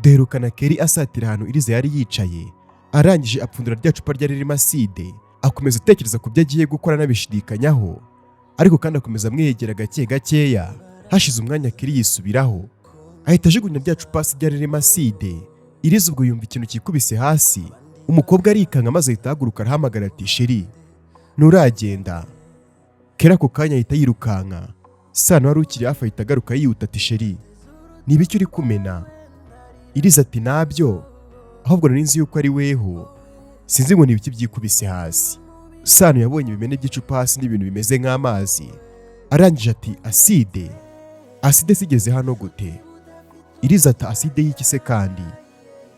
Duherukana Kelly asatira ahantu Iriza yari yicaye, arangije apfundura rya cupa ryari ririmo acide, akomeza atekereza ku byo agiye gukora anabishidikanyaho, ariko kandi akomeza amwegera gake gakeya. Hashize umwanya Kelly yisubiraho, ahita ajugunya rya cupa hasi ryari ririmo acide. Iriza ubwo yumva ikintu kikubise hasi, umukobwa arikanga maze ahita ahaguruka, arahamagara ati: "Chéri, nturagenda." Kelly ako kanya ahita yirukanka. Sano wari ukiri hafi ahita agaruka yihuta ati: "Chéri, ni ibiki uri kumena?" Iriza ati: "Nabyo, ahubwo nari nzi yuko ari weho, sinzi ngo ni ibiki byikubise hasi." Sano yabonye ibimene by'icupa hasi n'ibintu bimeze nk'amazi, arangije ati: "Acide, acide sigeze hano gute?" Iriza ati: "Acide y'iki se kandi?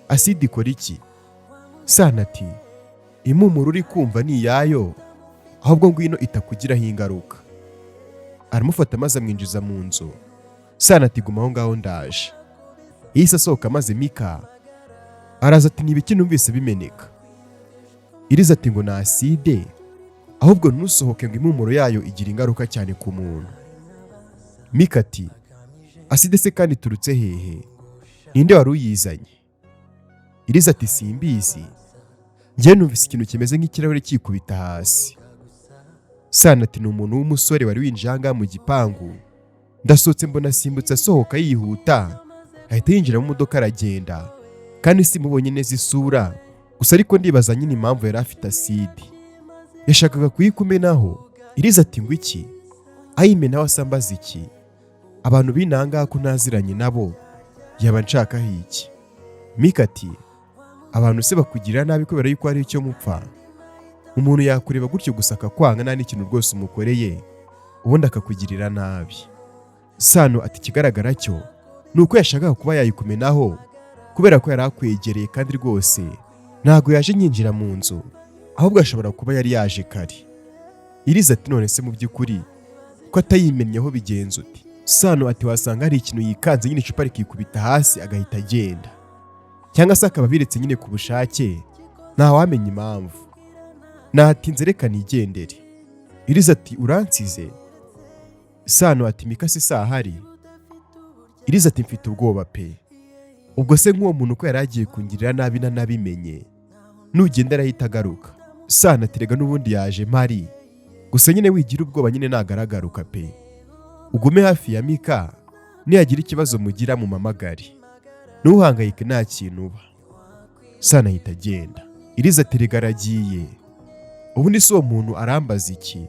Acide ikora iki?" Sano ati: "Impumuro uri kumva ni iyayo, ahubwo ngwino itakugiraho ingaruka." Aramufata maze amwinjiza mu nzu. Sano ati: "Guma aho ngaho, ndaje." Yahise asohoka maze Mika araza ati: "Ni ibiki numvise bimeneka?" Iriza ati: "Ngo ni acide, ahubwo ntusohoke, ngo impumuro yayo igira ingaruka cyane ku muntu." Mika ati: "Acide se kandi iturutse hehe? Ninde wari uyizanye?" Iriza ati: "Simbizi, njyewe numvise ikintu kimeze nk'ikirahure cyikubita hasi." Sano ati: "Ni umuntu w'umusore wari winjiye aha ngaha mu gipangu, ndasohotse mbona asimbutse asohoka yihuta, ahita yinjira mu modoka aragenda, kandi simubonye neza isura gusa, ariko ndibaza nyine impamvu yari afite acide, yashakaga kuyikumenaho." Iriza ati: "Ngo iki? Ayimenaho asambaza iki? Abantu b'inaha ngaha ko ntaziranye nabo, yaba nshakaho iki?" Mika ati: "Abantu se bakugirira nabi kubera yuko hari icyo mupfa? Umuntu yakureba gutyo gusa akakwanga nta n'ikintu rwose umukoreye, ubundi akakugirira nabi." Sano ati: "Ikigaragara cyo ni uko yashakaga kuba yayikumenaho kubera ko yari akwegereye, kandi rwose ntabwo yaje nyinjira mu nzu, ahubwo ashobora kuba yari yaje kare." Iriza ati: "None se mu by'ukuri ko atayimennyeho bigenza uti?" Sano ati: "Wasanga hari ikintu yikanze nyine, icupa rikikubita hasi agahita agenda, cyangwa se akaba abiretse nyine ku bushake, ntawamenya impamvu. Natinze, reka nigendere." Iriza ati: "Uransize?" Sano ati: "Mika se sahari?" Iriza ati: "Mfite ubwoba pe. Ubwo se nk'uwo muntu ko yari agiye kungirira nabi nanabimenye, nugenda arahita agaruka." Sano ati: "Rega n'ubundi yaje mpari, gusa nyine wigira ubwoba nyine, nagaragaruka pe. Ugume hafi ya Mika, nihagira ikibazo mugira mu mamagari, ntuhangayike, nta kintu uba." Sano ahita agenda. Iriza ati: "Rega aragiye, ubundi si uwo muntu arambaza iki?"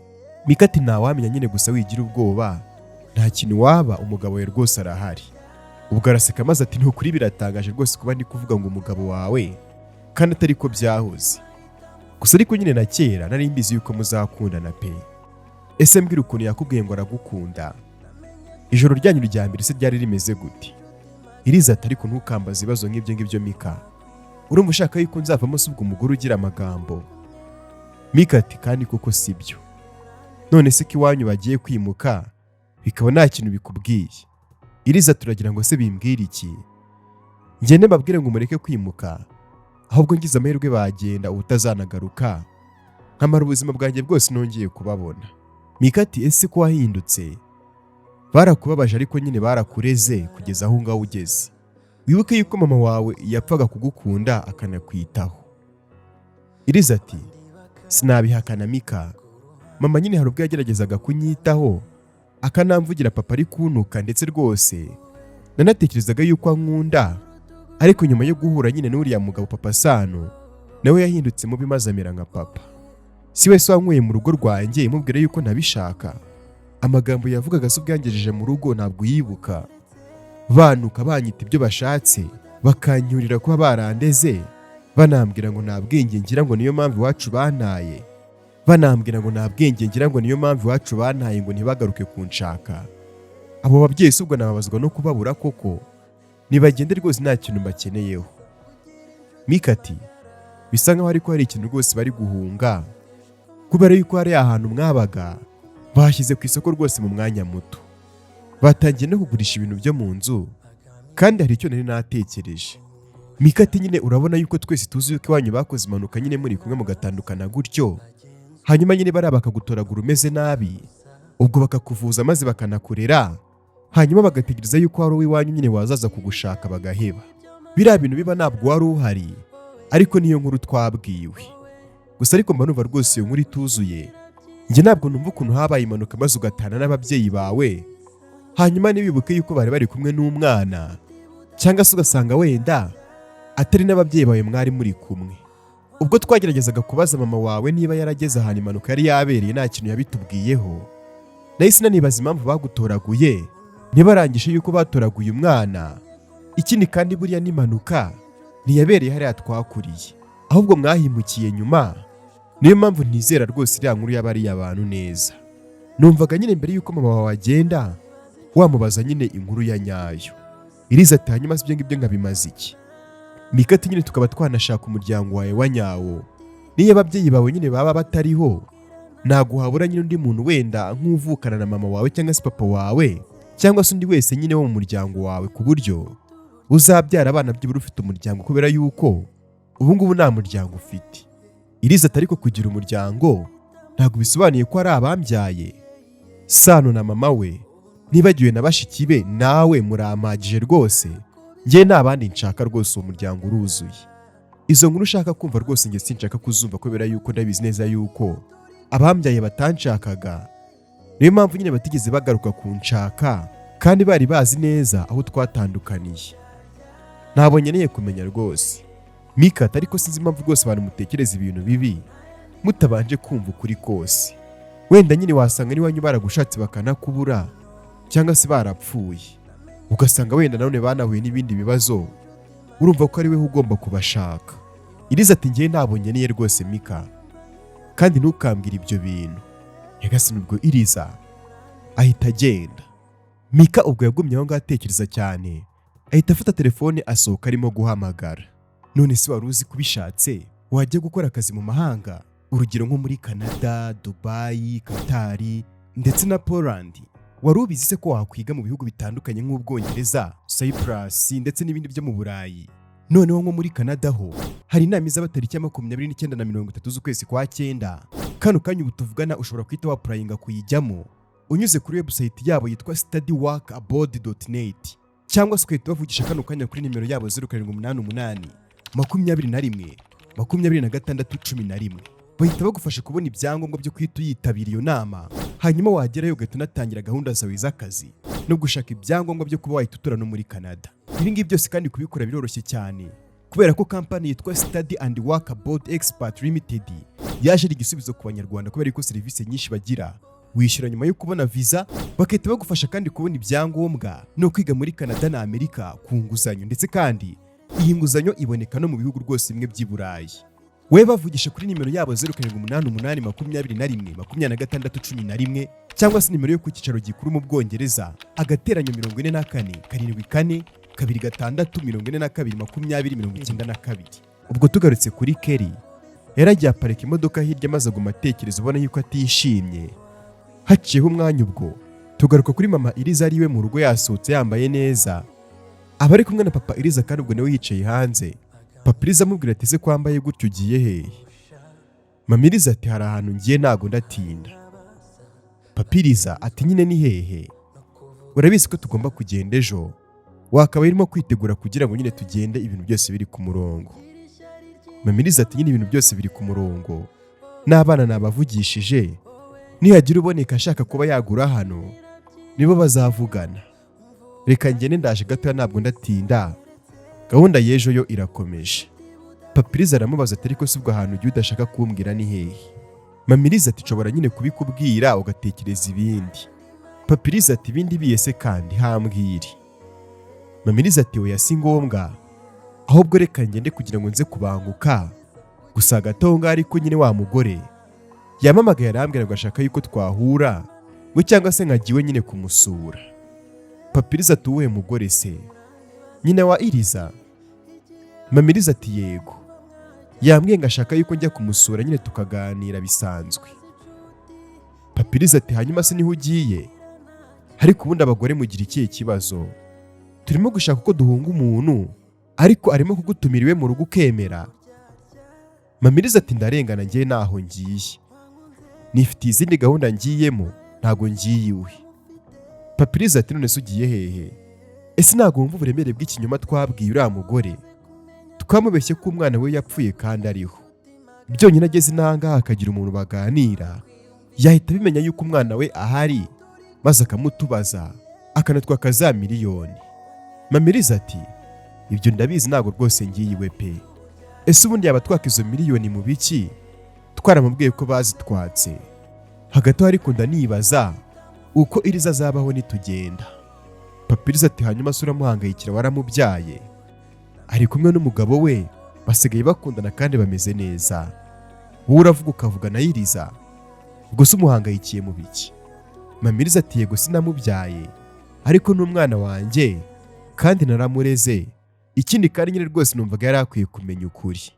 Mika ati: "Ntawamenya nyine, gusa wigira ubwoba, nta kintu waba, umugabo we rwose arahari." Ubwo araseka maze ati: "Ntukuri, biratangaje rwose kuba ndi kuvuga ngo umugabo wawe kandi atari ko byahoze. Gusa ariko nyine na kera nari mbizi yuko muzakundana pe. Ese mbwira ukuntu yakubwiye ngo aragukunda? Ijoro ryanyu rya mbere se ryari rimeze gute?" Iriza ati: "Ariko ntukambaze ibibazo nk'ibyo ngibyo, Mika. Urumva ushaka yuko nzavamo se ubwo umugore ugira amagambo?" Mika ati: "Kandi koko si byo. None se ko iwanyu bagiye kwimuka bikaba nta kintu bikubwiye?" Iriza: "Turagira ngo se bimbwire iki? Ngende mbabwire ngo mureke kwimuka? Ahubwo ngize amahirwe bagenda ubutazanagaruka, nkamara ubuzima bwanjye bwose nongeye kubabona." Mika ati: "Ese ko wahindutse? Barakubabaje, ariko nyine barakureze kugeza aho ngaho ugeze. Wibuke yuko mama wawe yapfaga kugukunda akanakwitaho." Iriza ati: "Sinabihakana Mika, mama nyine hari ubwo yageragezaga kunyitaho, akanamvugira papa ari kuntuka, ndetse rwose nanatekerezaga yuko ankunda. Ariko nyuma yo guhura nyine n'uriya mugabo papa Sano, nawe yahindutse mubi maze amera nka papa. Si we se wankuye mu rugo rwanjye mubwira yuko ntabishaka? Amagambo yavugaga se ubwo yangejeje mu rugo ntabwo uyibuka? Banuka, banyita ibyo bashatse, bakanyurira kuba barandeze, banambwira ngo nta bwenge ngira, ngo niyo mpamvu iwacu bantaye, banambwira ngo nta bwenge ngira, ngo niyo mpamvu iwacu bantaye, ngo ntibagaruke kunshaka. Abo babyeyi si ubwo nababazwa no kubabura koko? Nibagende rwose, nta kintu mbakeneyeho." Mika ati: "Bisa nkaho ariko hari ikintu rwose bari guhunga, kubera yuko hari ahantu mwabaga bashyize ku isoko rwose mu mwanya muto, batangiye no kugurisha ibintu byo mu nzu. Kandi hari icyo nari natekereje." Mika ati: "Nyine urabona yuko twese tuzi yuko iwanyu bakoze impanuka nyine muri kumwe mugatandukana gutyo, hanyuma nyine bariya bakagutoragura umeze nabi, ubwo bakakuvuza maze bakanakurera, hanyuma bagategereza yuko hari uw'iwanyu nyine wazaza kugushaka bagaheba." Biriya bintu biba ntabwo wari uhari, ariko niyo nkuru twabwiwe gusa. Ariko mba numva rwose iyo nkuru ituzuye. Njye ntabwo numva ukuntu habaye impanuka maze ugatana n'ababyeyi bawe, hanyuma ntibibuke yuko bari bari kumwe n'umwana, cyangwa se ugasanga wenda atari n'ababyeyi bawe mwari muri kumwe. Ubwo twageragezaga kubaza mama wawe niba yarageze ahantu impanuka yari yabereye, nta kintu yabitubwiyeho. Nahise nanibaza impamvu bagutoraguye ntibarangije yuko batoraguye umwana. Ikindi kandi, buriya n'impanuka ntiyabereye hariya twakuriye, ahubwo mwahimukiye nyuma. Niyo mpamvu ntizera rwose iriya nkuru y'abariya bantu neza. Numvaga nyine mbere yuko mama wawe agenda wamubaza nyine inkuru ya nyayo." Iriza ati: "Hanyuma si ibyo ngibyo nkabimaze iki?" Mika ati: "Nyine tukaba twanashaka umuryango wawe wa nyawo. Niyo ababyeyi bawe nyine baba batariho, ntabwo habura nyine undi muntu, wenda nk'uvukana na mama wawe cyangwa se papa wawe, cyangwa se undi wese nyine wo mu muryango wawe, ku buryo uzabyara abana byibura ufite umuryango, kubera yuko ubu ngubu nta muryango ufite." Iriza ati: "Ariko kugira umuryango ntabwo bisobanuye ko ari abambyaye. Sano na mama we, nibagiwe na bashiki be, nawe murampagije rwose. Njye nta bandi nshaka rwose, uwo muryango uruzuye. Izo nkuru ushaka kumva rwose njye sinshaka kuzumva, kubera yuko ndabizi neza yuko abambyaye batanshakaga. Niyo mpamvu nyine batigeze bagaruka kunshaka, kandi bari bazi neza aho twatandukaniye. Ntabwo nkeneye kumenya rwose." Mika ati: "Ariko sinzi impamvu rwose abantu mutekereza ibintu bibi mutabanje kumva ukuri kose. Wenda nyine wasanga n'iwanyu baragushatse bakanakubura, cyangwa se barapfuye, ugasanga wenda nanone banahuye n'ibindi bibazo. Urumva ko ari we ugomba kubashaka." Iriza ati: "Ngewe ntabwo nkeneye rwose, Mika, kandi ntukambwire ibyo bintu." Nyagasani, ubwo Iriza ahita agenda. Mika ubwo yagumye aho ngaho atekereza cyane, ahita afata telefone asohoka arimo guhamagara. None se wari uzi ko ubishatse wajya gukora akazi mu mahanga, urugero nko muri Canada, Dubayi, Katari ndetse na Poland? Wari ubizi se ko wakwiga mu bihugu bitandukanye nk'Ubwongereza, Cyprus ndetse n'ibindi byo mu Burayi? Noneho nko muri Canada ho hari inama izaba tariki ya 29 na 30 z'ukwezi kwa cyenda. Kano kanya ubu tuvugana ushobora guhita wa-applyinga kuyijyamo unyuze kuri website yabo yitwa studyworkabroad.net, cyangwa se ugahita ubavugisha kano kanya kuri nimero yabo 0788 21 26 11. Bahita bagufasha kubona ibyangombwa byo guhita uyitabira iyo nama, hanyuma wagerayo ugahita unatangira gahunda zawe z'akazi no gushaka ibyangombwa byo kuba wahita utura no muri Canada. Ibi ngibi byose kandi kubikora biroroshye cyane, kubera ko kampani yitwa Study and Work Abroad Expert Limited yaje ari igisubizo ku Banyarwanda, kubera ko serivisi nyinshi bagira wishyura nyuma yo kubona visa, bagahita bagufasha kandi kubona ibyangombwa no kwiga muri Canada na Amerika ku nguzanyo. Ndetse kandi iyi nguzanyo iboneka no mu bihugu rwose bimwe by'i Burayi. We bavugisha kuri nimero yabo 0788 21 26 11, cyangwa se nimero yo ku cyicaro gikuru mu Bwongereza, agateranyo 44 74 26 42 20 92. Ubwo tugarutse kuri Kelly, yaragiye aparika imodoka hirya maze aguma atekereza, ubona yuko atishimye. Haciyeho umwanya, ubwo tugaruka kuri mama Iriza ari iwe mu rugo, yasohotse yambaye neza, aba ari kumwe na papa Iriza, kandi ubwo nawe yicaye hanze. Papa Iriza amubwira ati: "Ese ko wambaye gutyo, ugiye hehe?" Mama Iriza ati: "Hari ahantu ngiye, ntago ndatinda." Papa Iriza ati: "Nyine ni hehe? Urabizi ko tugomba kugenda ejo, wakaba urimo kwitegura kugira ngo nyine tugende ibintu byose biri ku murongo." Mama Iriza ati: "Nyine ibintu byose biri ku murongo, n'abana nabavugishije. Nihagira uboneka ashaka kuba yagura hano, nibo bazavugana. Reka ngende, ndaje gatoya, ntabwo ndatinda, gahunda y'ejo yo irakomeje." Papa Iriza aramubaza ati: "Ariko si ubwo ahantu ugiye udashaka kumbwira ni hehe?" Mama Iriza ati: "Nshobora nyine kubikubwira ugatekereza ibindi." Papa Iriza ati: "Ibindi biye se kandi? Hambwire." Mama Iriza ati: "Oya, si ngombwa, ahubwo reka ngende kugira ngo nze kubanguka gusa hagati aho ngaho. Ariko nyine wa mugore yamamagaye arambwira ngo ashaka yuko twahura, ngo cyangwa se nkajya iwe nyine kumusura." Papa Iriza ati: "Uwuhe mugore se? Nyina wa Iriza?" Mama Iriza ati: "Yego, yambwiye ngo ashaka yuko njya kumusura nyine tukaganira bisanzwe." Papa Iriza ati: "Hanyuma se niho ugiye? Ariko ubundi abagore mugira ikihe kibazo? Turimo gushaka uko duhunga umuntu, ariko arimo kugutumira iwe mu rugo ukemera." Mama Iriza ati: "Ndarengana, ngiye naho ngiye, nifitiye izindi gahunda ngiyemo, ntago ngiye iwe." Papa Iriza ati: "None se ugiye hehe? Ese ko numva utangiye kuba umuswa?" Ese ntabwo wumva uburemere bw'ikinyoma twabwiye uriya mugore? Twamubeshye ko umwana we yapfuye kandi ariho. Byonyine ageze inahangaha akagira umuntu baganira, yahita abimenya yuko umwana we ahari, maze akamutubaza, akanatwaka za miliyoni." Mama Iriza ati: "Ibyo ndabizi, ntabwo rwose ngiye iwe pe. Ese ubundi yaba twaka izo miliyoni mu biki, twaramubwiye ko bazitwatse? Hagati aho ariko ndanibaza uko Iriza azabaho nitugenda." Papa Iriza ati: "Hanyuma se uramuhangayikira? Waramubyaye, ari kumwe n'umugabo we, basigaye bakundana kandi bameze neza. Wowe uravuga ukavuga na Iriza, ubwo se umuhangayikiye mu biki?" Mama Iriza ati: "Yego, sinamubyaye, ariko ni umwana wanjye kandi naramureze. Ikindi kandi nyine rwose numvaga yari akwiye kumenya ukuri."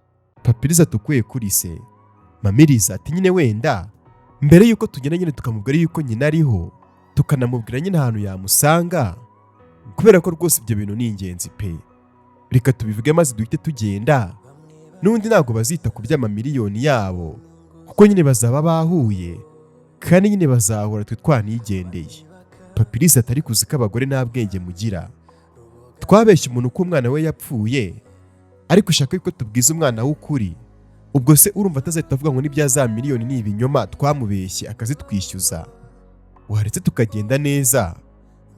Papa Iriza ati: "Ukuye kuri se?" Mama Iriza ati: "Nyine wenda mbere yuko tugenda nyine tukamubwira yuko nyina ariho, tukanamubwira nyine ahantu yamusanga, kubera ko rwose ibyo bintu ni ingenzi pe. Reka tubivuge maze duhite tugenda. N'ubundi ntabwo bazita ku by'amamiliyoni yabo, kuko nyine bazaba bahuye kandi nyine bazahura twe twanigendeye." Papa Iriza atari kuzi ko abagore nta bwenge mugira. Twabeshya umuntu ko umwana we yapfuye, ariko ushaka yuko tubwiza umwana w'ukuri. Ubwo se urumva atazahita avuga ngo n'ibya za miliyoni ni ibinyoma twamubeshye, akazitwishyuza? Waretse tukagenda neza,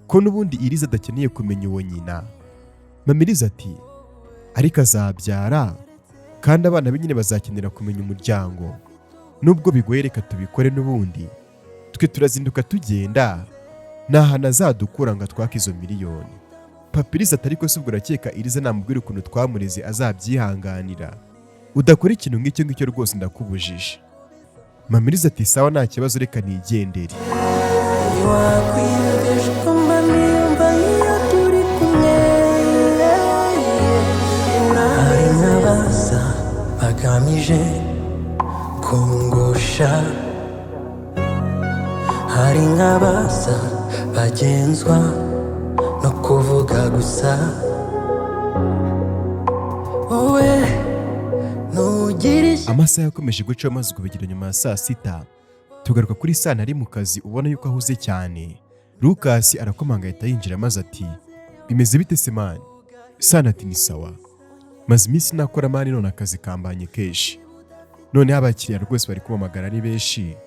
ko n'ubundi Iriza adakeneye kumenya uwo nyina." Mama Iriza ati: "Ariko azabyara, kandi abana be nyine bazakenera kumenya umuryango. Nubwo bigoye, reka tubikore. N'ubundi twe turazinduka tugenda, nta hantu azadukura ngo atwake izo miliyoni." Papa Iriza ati: "Ariko se ubwo urakeka Iriza namubwira ukuntu twamureze azabyihanganira? Udakora ikintu nk'icyo ngicyo rwose, ndakubujije." Mama Iriza ati: "Sawa, nta kibazo, reka nigendere." Ntiwakwiyumvisha uko mba niyumva iyo turi kumwe. Hari n'abaza bagamije kungusha, hari nk'abaza bagenzwa no kuvuga gusa. Wowe ntugira ishyaka. Amasaha yakomeje guca, maze kubigera nyuma ya saa sita tugaruka kuri Sano ari mu kazi, ubona yuko ahuze cyane. Lukasi arakomanga, ahita yinjira maze ati: "Bimeze bite se man?" Sano ati: "Ni sawa, maze iminsi nakora man, none akazi kambanye kenshi. Noneho abakiriya rwose bari kumpamagara ari benshi,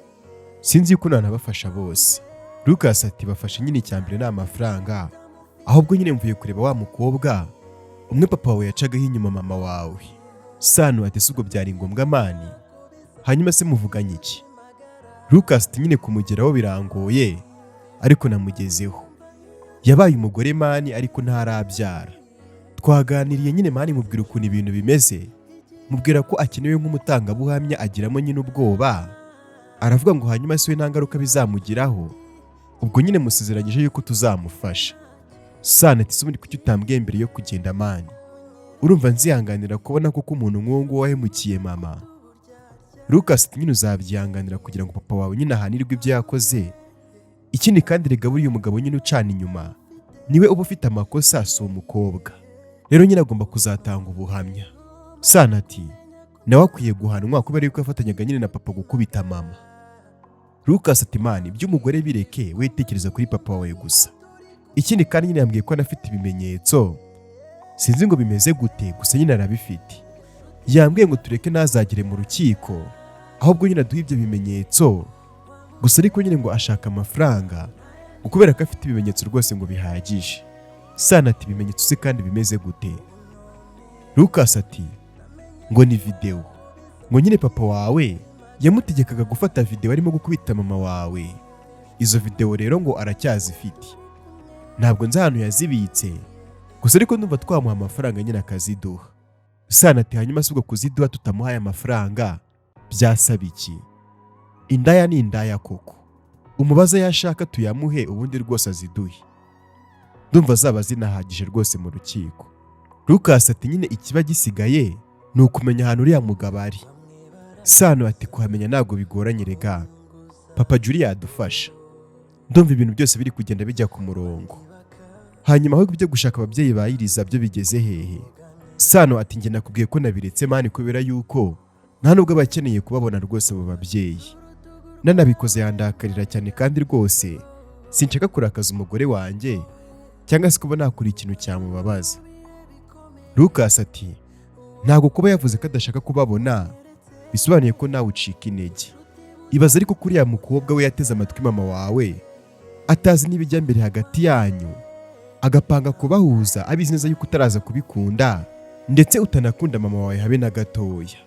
sinzi yuko nanabafasha bose." Lukasi ati: "Bafashe nyine, icya mbere ni amafaranga. Ahubwo nyine mvuye kureba wa mukobwa umwe papa wawe yacagaho inyuma mama wawe." Sano ati: "Si ubwo byari ngombwa man? Hanyuma se muvuganye iki?" Lucas ati: "Nyine kumugeraho birangoye, ariko namugezeho. Yabaye umugore man, ariko ntarabyara. Twaganiriye nyine man, mubwira ukuntu ibintu bimeze, mubwira ko akenewe nk'umutangabuhamya, agiramo nyine ubwoba, aravuga ngo hanyuma se we nta ngaruka bizamugiraho? Ubwo nyine musezeranyije yuko tuzamufasha." Sano ati: "Se ubundi kuki utambwiye mbere yo kugenda man? Urumva nzihanganira kubona koko umuntu nk'uwo nguwo wahemukiye mama?" Lucas ati: "Nyine uzabyihanganira kugira ngo papa wawe nyine ahanirwe ibyo yakoze. Ikindi kandi rega buriya umugabo nyine ucana inyuma niwe uba ufite amakosa, si umukobwa. Rero nyine agomba kuzatanga ubuhamya." Sano ati: "Nawe akwiye guhanwa kubera yuko yafatanyaga nyine na papa gukubita mama." Lucas ati: "Man, iby'umugore bireke, we tekereza kuri papa wawe gusa. Ikindi kandi nyine yambwiye ko anafite ibimenyetso, sinzi ngo bimeze gute, gusa nyine arabifite. Yambwiye ngo tureke ntazagere mu rukiko, ahubwo nyine aduhe ibyo bimenyetso gusa. Ariko nyine ngo ashaka amafaranga, ngo kubera ko afite ibimenyetso rwose ngo bihagije." Sano ati: "Ibimenyetso se kandi bimeze gute?" Lucas ati: "Ngo ni videwo, ngo nyine papa wawe yamutegekaga gufata videwo arimo gukubita mama wawe. Izo videwo rero ngo aracyazifite, ntabwo nzi ahantu yazibitse gusa, ariko ndumva twamuha amafaranga nyine akaziduha." Sano ati: "Hanyuma si ubwo kuziduha tutamuhaye amafaranga byasaba iki? Indaya ni indaya koko. Umubaza yashaka tuyamuhe, ubundi rwose aziduhe. Ndumva zaba zinahagije rwose mu rukiko." Lucas ati: "Nyine ikiba gisigaye ni ukumenya ahantu uriya mugabo ari." Sano ati: "Kuhamenya ntabwo bigoranye rega, papa Julie yadufasha. Ndumva ibintu byose biri kugenda bijya ku murongo. Hanyuma ahubwo ibyo gushaka ababyeyi ba Iriza byo bigeze hehe?" Sano ati: "Njye nakubwiye ko nabiretse man, kubera yuko nta nubwo aba akeneye kubabona rwose abo babyeyi. Nanabikoze yandakarira cyane, kandi rwose sinshaka kurakaza umugore wanjye." Cyangwa se kuba nakora ikintu cyamubabaza. Lucas ati: "Ntabwo kuba yavuze ko adashaka kubabona bisobanuye ko nawe ucika intege. Ibaze ariko kuriya mukobwa we yateze amatwi mama wawe atazi n'ibijya mbere hagati yanyu, agapanga kubahuza abizi neza yuko utaraza kubikunda, ndetse utanakunda mama wawe habe na gatoya.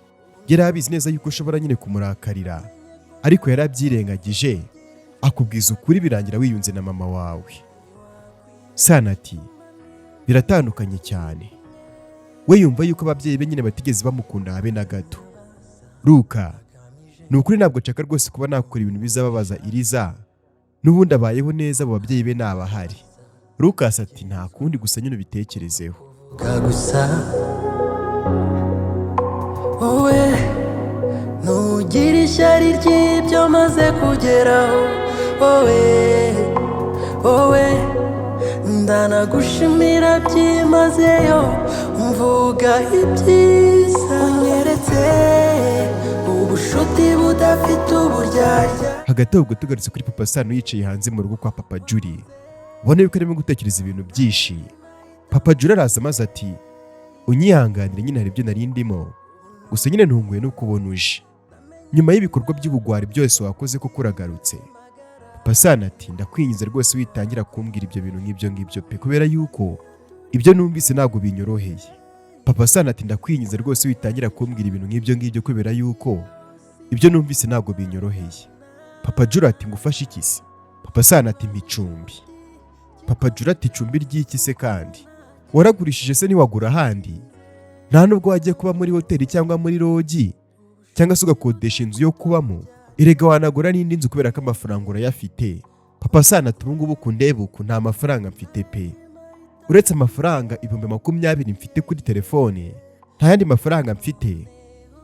Yari abizi neza yuko ushobora nyine kumurakarira, ariko yarabyirengagije akubwiza ukuri, birangira wiyunze na mama wawe." Sana ati: "Biratandukanye cyane. We yumva yuko ababyeyi be nyine batigeze bamukunda habe na gato. Luka, ni ukuri ntabwo nshaka rwose kuba nakora ibintu bizababaza Iriza. N'ubundi abayeho neza, abo babyeyi be ntabahari." Lucas ati: "Nta kundi, gusa nyine ubitekerezeho." Gusa wowe ntugire ishyari ry'ibyo maze kugeraho. Wowe, wowe ndanagushimira byimazeyo, mvuga ibyiza unyeretse, ubushuti budafite uburyarya. Hagati aho ubwo tugarutse kuri Papa Sano yicaye hanze mu rugo kwa Papa Juri, ubona yuko arimo gutekereza ibintu byinshi. Papa Juri araza maze ati: "Unyihanganire nyine, hari ibyo nari ndimo, gusa nyine ntunguye no kubona uje nyuma y'ibikorwa by'ubugwari byose wakoze, kuko uragarutse." Papa Sano ati: "Ndakwinginze rwose, witangira kumbwira ibyo bintu nk'ibyo ngibyo pe, kubera yuko ibyo numvise ntabwo binyoroheye." Papa Sano ati: "Ndakwinginze rwose, witangira kumbwira ibintu nk'ibyo ngibyo, kubera yuko ibyo numvise ntabwo binyoroheye." Papa Jura ati: "Ngufashe iki se?" Papa Sano ati: "Mpa icumbi." Papa Jura ati: "Icumbi ry'iki se? Kandi waragurishije se ntiwagura ahandi? Nta nubwo wajya kuba muri hoteli cyangwa muri lodge, cyangwa se ugakodesha inzu yo kubamo? Erega wanagura n'indi nzu kubera ko amafaranga urayafite." Papa Sano ati: "Ubu ngubu kundeba uku, nta mafaranga mfite pe. Uretse amafaranga 20,000 mfite kuri telefone, nta yandi mafaranga mfite,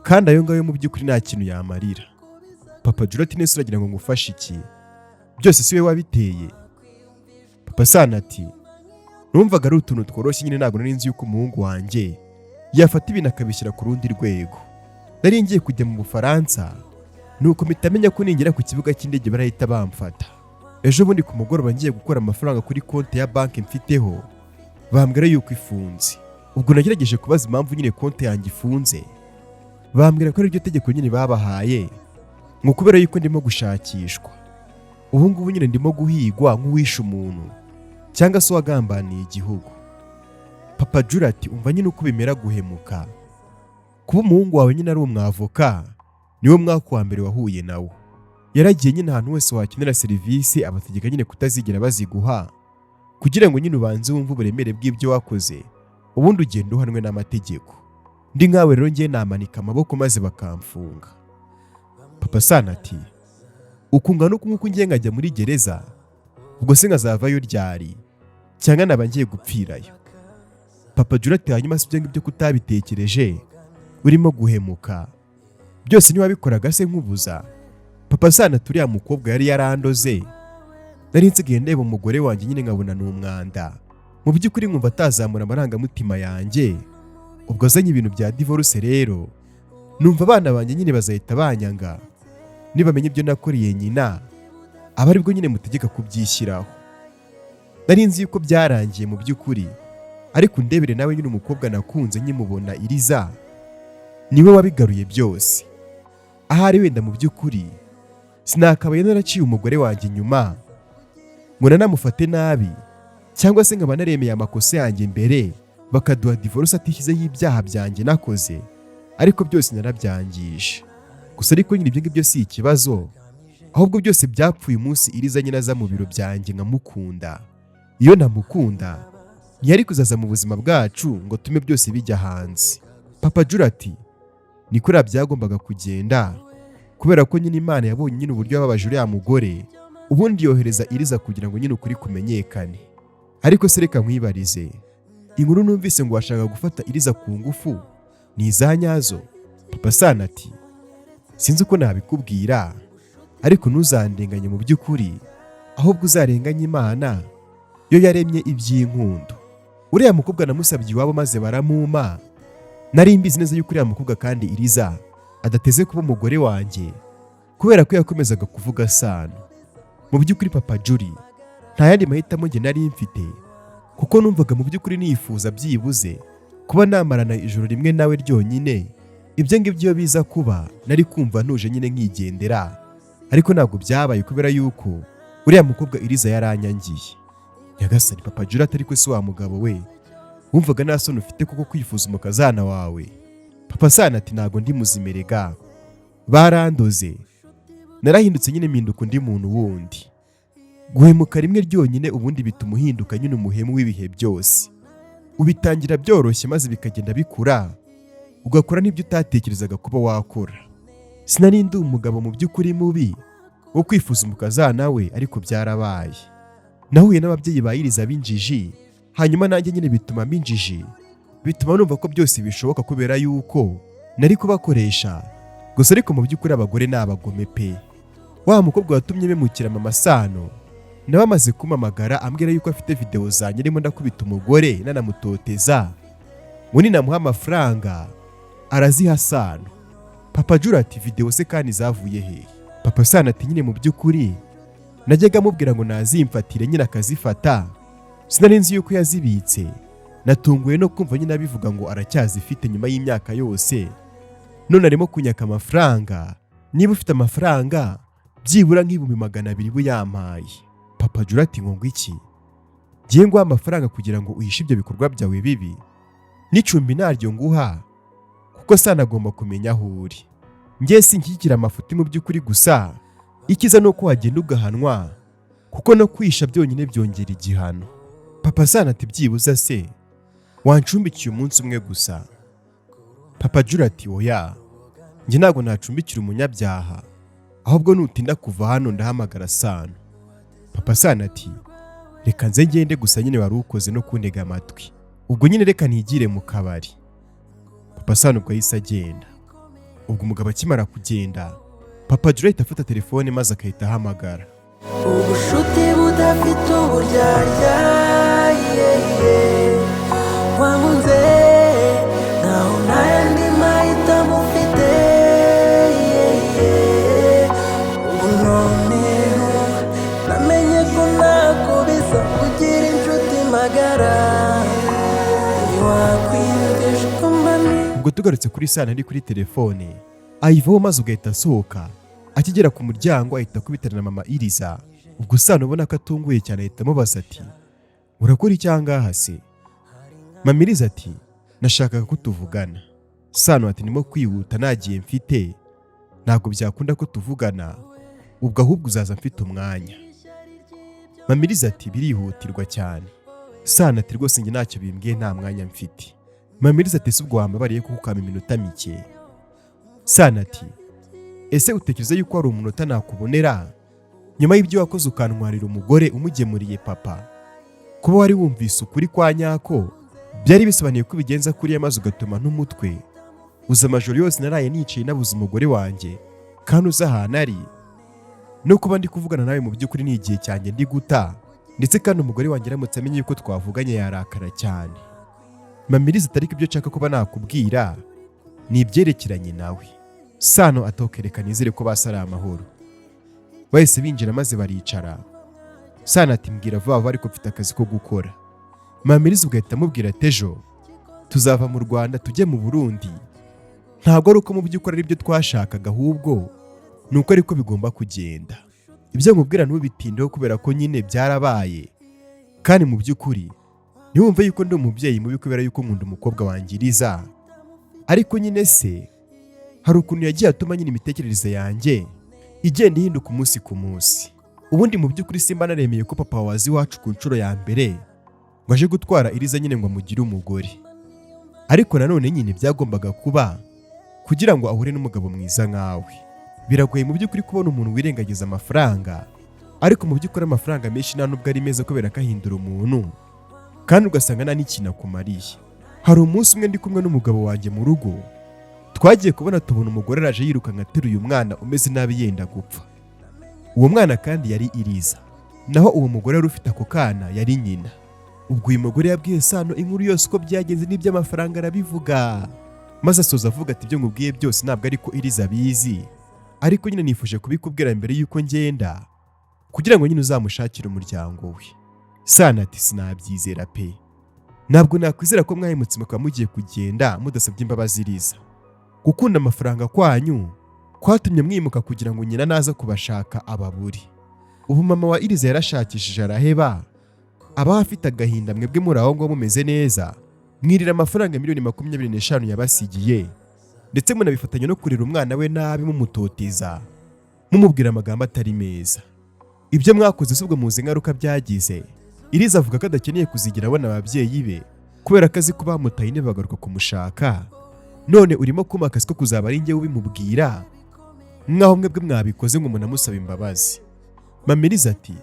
kandi ayo ngayo mu by'ukuri nta kintu yamarira." Papa Jura ati: "Nese uragira ngo ngufashe iki? Byose si we wabiteye?" Papa Sano ati: "Numvaga ari utuntu tworoshye nyine, ntabwo nari nzi yuko umuhungu wanjye yafata ibintu akabishyira ku rundi rwego. Nari ngiye kujya mu Bufaransa, nuko mpita menya ko ningera ku kibuga cy'indege barahita bamfata. Ejo bundi ku mugoroba ngiye gukora amafaranga kuri konti ya banki mfiteho, bambwira yuko ifunze. Ubwo nagerageje kubaza impamvu nyine konti yanjye ifunze, bambwira ko ariryo tegeko nyine babahaye, ngo kubera yuko ndimo gushakishwa. Ubu ngubu nyine ndimo guhigwa nk'uwishe umuntu cyangwa se uwagambaniye igihugu." Papa Jura ati: "Umva nyine uko bimera guhemuka. Kuba umuhungu wawe nyine ari umwavoka, niwe mwaka wa mbere wahuye nawo. Yaragiye nyine ahantu hose wakenera serivisi, abategeka nyine kutazigera baziguha, kugira ngo nyine ubanze wumve uburemere bw'ibyo wakoze, ubundi ugenda uhanwe n'amategeko. Ndi nkawe rero, ngiye namanika amaboko maze bakamfunga." Papa Sana ati: "Ukungana uku nguku ngiye nkajya muri gereza, ubwo se nkazavayo ryari? Cyangwa naba ngiye gupfirayo?" Papa Jura ati: "Hanyuma si ibyo ngibyo kutabitekereje urimo guhemuka? Byose ntiwabikoraga se nkubuza?" Papa Sana ati: "Uriya mukobwa yari yarandoze. Nari nsigaye ndeba umugore wanjye nyine nkabona ni umwanda. Mu by'ukuri nkumva atazamura amarangamutima yanjye. Ubwo azanye ibintu bya divorce rero, numva abana banjye nyine bazahita banyanga nibamenya ibyo nakoreye nyina, aba aribwo nyine mutegeka kubyishyiraho. Nari nzi yuko byarangiye mu by'ukuri, ariko undebere nawe nyine, umukobwa nakunze nkimubona, Iriza, niwe wabigaruye byose. Ahari wenda mu by'ukuri sinakabaye naraciye umugore wanjye inyuma ngo nanamufate nabi, cyangwa se nkaba naremeye amakosa yanjye mbere bakaduha divorce atishyizeho ibyaha byanjye nakoze, ariko byose narabyangije. Gusa ariko nyine ibyo ngibyo si ikibazo, ahubwo byose byapfuye umunsi Iriza nyine aza mu biro byanjye nkamukunda. Iyo ntamukunda ntiyari kuzaza mu buzima bwacu ngo tume byose bijya hanze." Papa Jura ati: "Ni kuriya byagombaga kugenda, kubera ko nyine Imana yabonye nyine uburyo yababaje uriya mugore, ubundi yohereza Iriza kugira ngo nyine ukuri kumenyekane. Ariko se reka nkwibarize, inkuru numvise ngo washaka gufata Iriza ku ngufu ni iza nyazo?" Papa Sana ati: "Sinzi uko nabikubwira, ariko ntuzandenganye mu by'ukuri, ahubwo uzarenganye Imana yo yaremye iby'inkundo. Uriya mukobwa namusabye iwabo maze baramuma. Nari mbizi neza yuko uriya mukobwa kandi Iriza adateze kuba umugore wanjye, kubera ko yakomezaga kuvuga Sano. Mu by'ukuri Papa Juri, nta yandi mahitamo njye nari mfite." Kuko numvaga mu by'ukuri nifuza byibuze kuba namarana ijoro rimwe nawe ryonyine. Ibyo ngibyo iyo biza kuba nari kumva ntuje nyine nkigendera, ariko ntabwo byabaye kubera yuko uriya mukobwa Iriza yaranyangiye." Nyagasani, Papa Jura atari ko se wa mugabo we, wumvaga nta soni ufite kuko kwifuza umukazana wawe? Papa Sano ati: "Ntabwo ndi muzima erega, barandoze, narahindutse nyine, mpinduka undi muntu wundi. Guhemuka rimwe ryonyine ubundi bituma uhinduka nyine umuhemu w'ibihe byose. Ubitangira byoroshye maze bikagenda bikura, ugakora n'ibyo utatekerezaga kuba wakora. Sinari ndi umugabo mu by'ukuri mubi wo kwifuza umukazana we, ariko byarabaye. Nahuye n'ababyeyi ba Iriza b'injiji, hanyuma nanjye nyine bituma mbinjiji, bituma numva ko byose bishoboka kubera yuko nari kubakoresha gusa. Ariko mu by'ukuri abagore ni abagome pe. Wa mukobwa watumye memukira Mama Sano nawe amaze kumpamagara ambwira yuko afite videwo zanjye arimo ndakubita umugore nanamutoteza, ngo ninamuha amafaranga araziha Sano." Papa Jura ati: "Videwo se kandi zavuye hehe?" Papa Sano ati: "Nyine mu by'ukuri najyaga amubwira ngo nazimfatire nyine akazifata, sinari nzi yuko yazibitse. Natunguwe no kumva nyine abivuga ngo aracyazifite nyuma y'imyaka yose, none arimo kunyaka amafaranga. Niba ufite amafaranga byibura nka 200,000 buyampaye." Papa Jura ati: "Ngo iki? Ngiye nguha amafaranga kugira ngo uhishe ibyo bikorwa byawe bibi? N'icumbi ntaryo nguha, kuko Sano agomba kumenya aho uri. Ngiye sinshyigikira amafuti mu by'ukuri, gusa icyiza ni uko wagenda ugahanwa, kuko no kwisha byonyine byongera igihano." Papa Sano ati: "Byibuza se wancumbikiye umunsi umwe gusa?" Papa Jura ati: "Oya, njye ntabwo nacumbikira umunyabyaha, ahubwo nutinda kuva hano ndahamagara Sano." Papa Sano ati: "Reka nze ngende, gusa nyine wari ukoze no kuntega amatwi. Ubwo nyine reka ntigire mu kabari." Papa Sano ubwo yahise agenda. Ubwo umugabo akimara kugenda, Papa Jura ahita afata telefone maze agahita ahamagara. Ubushuti budafite uburyarya, yeah. Wankunze nkaho nta yandi mahitamo ufite, yeah. Ubu noneho namenye ko ntako bisa kugira inshuti magara, ntiwakwiyumvisha uko mba ni. Ubwo tugarutse kuri Sano ari kuri telefone, ayivaho maze ugahita asohoka. Akigera ku muryango ahita akubitana na mama Iriza. Ubwo Sano ubona ko atunguye cyane ahita amubaza ati: "Urakora icyangaha se?" Mama Iriza ati: "Nashakaga ko tuvugana." Sano ati: "Ndimo kwihuta, nagiye mfite, ntabwo byakunda ko tuvugana ubwo, ahubwo uzaza mfite umwanya." Mama Iriza ati: "Birihutirwa cyane." Sano ati: "Rwose njye ntacyo bimbwiye, nta mwanya mfite." Mama Iriza ati: "Ese ubwo wambabariye kuko ukampa iminota mike?" Sano ati: "Ese utekereza yuko hari umunota nakubonera nyuma y'ibyo wakoze ukantwarira umugore umugemuriye papa? Kuba wari wumvise ukuri kwa nyako byari bisobanuye ko ubigenza kuriya maze ugatuma n'umutwe uza. Amajoro yose naraye nicaye nabuze umugore wanjye, kandi uzi ahantu ari. No kuba ndi kuvugana nawe mu by'ukuri ni igihe cyanjye ndi guta, ndetse kandi umugore wanjye aramutse amenye yuko twavuganye yarakara cyane." Mama Iriza ati: "Ariko ibyo nshaka kuba nakubwira ni ibyerekeranye nawe." Sano atokereka nizere ko basi ari amahoro. Bahise binjira maze baricara. Sano ati: "Mbwira vuba vuba, ariko mfite akazi ko gukora." Mama Iriza ugahita amubwira ati: "Ejo tuzava mu Rwanda tujye mu Burundi. Ntabwo ari uko mu by'ukuri ari byo twashakaga, ahubwo ni uko ariko bigomba kugenda. Ibyo nkubwira ntubitindeho kubera ko nyine byarabaye, kandi mu by'ukuri ntiwumve yuko ndi umubyeyi mubi kubera yuko nkunda umukobwa wangiriza. Ariko nyine se hari ukuntu yagiye atuma nyine imitekerereze yanjye igenda ihinduka umunsi ku munsi. Ubundi mu by'ukuri simba naremeye ko papa waza iwacu ku nshuro ya mbere ngo aje gutwara Iriza nyine ngo amugire umugore, ariko nanone nyine byagombaga kuba kugira ngo ahure n'umugabo mwiza nkawe. Biragoye mu by'ukuri kubona umuntu wirengagiza amafaranga, ariko mu by'ukuri amafaranga menshi nta nubwo ari meza kubera ko ahindura umuntu, kandi ugasanga nta n'ikintu akumariye. Hari umunsi umwe ndi kumwe n'umugabo wanjye mu rugo, twagiye kubona tubona umugore araje yirukanka ateruye umwana umeze nabi yenda gupfa. Uwo mwana kandi yari Iriza, naho uwo mugore wari ufite ako kana yari nyina." Ubwo uyu mugore yabwiye Sano inkuru yose uko byagenze n'iby'amafaranga arabivuga, maze asoza avuga ati: "Ibyo nkubwiye byose ntabwo ariko Iriza abizi, ariko nyine nifuje kubikubwira mbere y'uko ngenda kugira ngo nyine uzamushakire umuryango we." Sano ati: "Sinabyizera pe, ntabwo nakwizera ko mwahemutse mukaba mugiye kugenda mudasabye imbabazi Iriza. Gukunda amafaranga kwanyu kwatumye mwimuka kugira ngo nyina naza kubashaka ababuri. Ubu mama wa Iriza yarashakishije araheba, abaho afite agahinda, mwebwe muri aho ngaho mumeze neza, mwirira amafaranga miliyoni 25 yabasigiye, ndetse munabifatanya no kurera umwana we nabi, mumutoteza, mumubwira amagambo atari meza. Ibyo mwakoze si ubwo muzi ingaruka byagize? Iriza avuga ko adakeneye kuzigira abona ababyeyi be kubera ko azi ko bamutaye bagaruka kumushaka. None urimo kumpa akazi ko kuzaba ari njye ubimubwira, mwaho mwebwe mwabikoze ngo munamusabe imbabazi." Mamiriza ati: